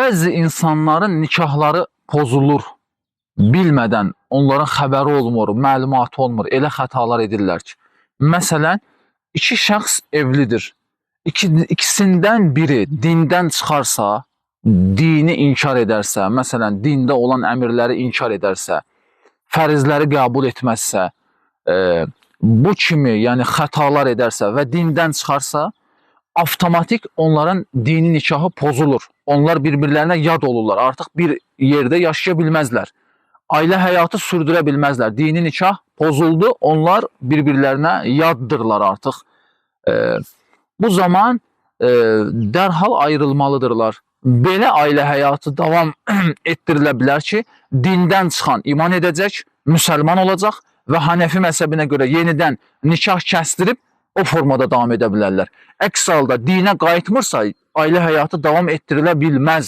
Bəzi insanların nikahları pozulur. Bilmədən, onların xəbəri olmur, məlumatı olmur. Elə xətalar edirlər ki. Məsələn, iki şəxs evlidir. İkisindən biri dindən çıxarsa, dini inkar edərsə, məsələn, dində olan əmrləri inkar edərsə, fərizləri qəbul etməzsə, bu kimi, yəni xətalar edərsə və dindən çıxarsa, avtomatik onların dini nikahı pozulur. Onlar bir-birlərinə yad olurlar. Artıq bir yerdə yaşaya bilməzlər. Ailə həyatı sürdürə bilməzlər. Dini nikah pozuldu. Onlar bir-birlərinə yaddırlar artıq. Bu zaman dərhal ayrılmalıdırlar. Belə ailə həyatı davam etdirilə bilər ki, dindən çıxan iman edəcək, müsəlman olacaq və Hanəfi məzhəbinə görə yenidən nikah kəsdirib o formada davam edə bilərlər. Əks halda dinə qayıtmırsa, ailə həyatı davam etdirilə bilməz.